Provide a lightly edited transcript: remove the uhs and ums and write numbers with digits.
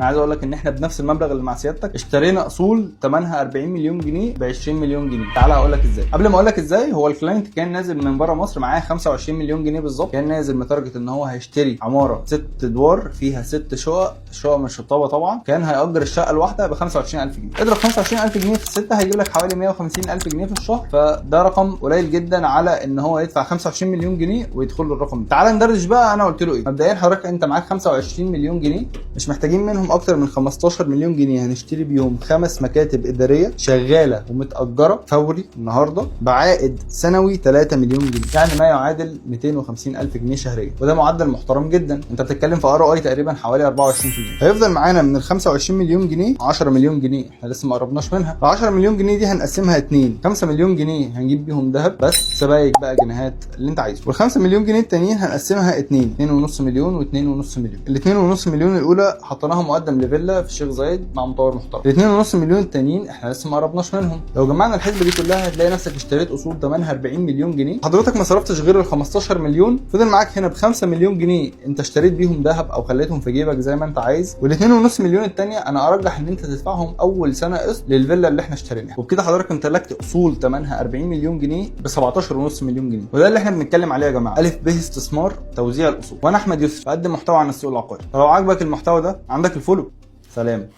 انا عايز اقول لك ان احنا بنفس المبلغ اللي مع سيادتك اشترينا اصول ثمنها 40 مليون جنيه ب 20 مليون جنيه. تعالى اقول لك ازاي. قبل ما اقول لك ازاي، هو ال client كان نازل من بره مصر معاه 25 مليون جنيه بالظبط. كان نازل متارجت ان هو هيشتري عمارة 6 ادوار فيها 6 شقق، شقق مش شطابه طبعا. كان هيأجر الشقة الواحدة ب 25000 جنيه. اضرب 25000 جنيه في السته، هيجيب لك حوالي 150000 جنيه في الشهر. فده رقم قليل جدا على ان هو يدفع 25 مليون جنيه ويدخل له الرقم ده. تعالى ندردش بقى. انا قلت له ايه؟ مبدئيا حضرتك انت معاك 25 مليون جنيه، مش محتاجين منهم اكتر من 15 مليون جنيه. هنشتري بيهم 5 مكاتب ادارية شغالة ومتاجره فوري النهارده بعائد سنوي 3 مليون جنيه، يعني ما يعادل 250 الف جنيه شهريا، وده معدل محترم جدا. انت بتتكلم في ROI تقريبا حوالي 24%. هيفضل معانا من ال 25 مليون جنيه 10 مليون جنيه، احنا لسه ما قربناش منها. ال 10 مليون جنيه دي هنقسمها اتنين: 5 مليون جنيه هنجيب بيهم ذهب بس، سبايك بقى، جنيهات، اللي انت عايزه. وال 5 مليون جنيه التانيين هنقسمها اتنين: 2.5 مليون و2.5 مليون. ال 2.5 مليون الاولى حطيناها مقدم لفيلا في الشيخ زايد مع مطور محترم. ال 2.5 مليون التانيين احنا لسه ما قربناش منهم. لو جمعنا الحسبة دي كلها هتلاقي نفسك اشتريت اصول ثمنها 40 مليون جنيه. حضرتك ما صرفتش غير ال 15 مليون، فضل معاك هنا ب 5 مليون جنيه انت اشتريت بيهم ذهب او خليتهم في جيبك زي ما انت عايز. وال 2.5 مليون التانية انا ارجح ان انت تدفعهم اول سنة قسط للفيلا اللي احنا اشتريناها. وبكده حضرتك امتلكت اصول ثمنها 40 مليون جنيه ب 17.5 مليون جنيه. وده اللي احنا بنتكلم عليه يا جماعه، الف ب استثمار توزيع الاصول. وانا احمد يوسف، بقدم محتوى عن السوق العقاري. فلو عجبك المحتوى ده عندك ال follow. سلام.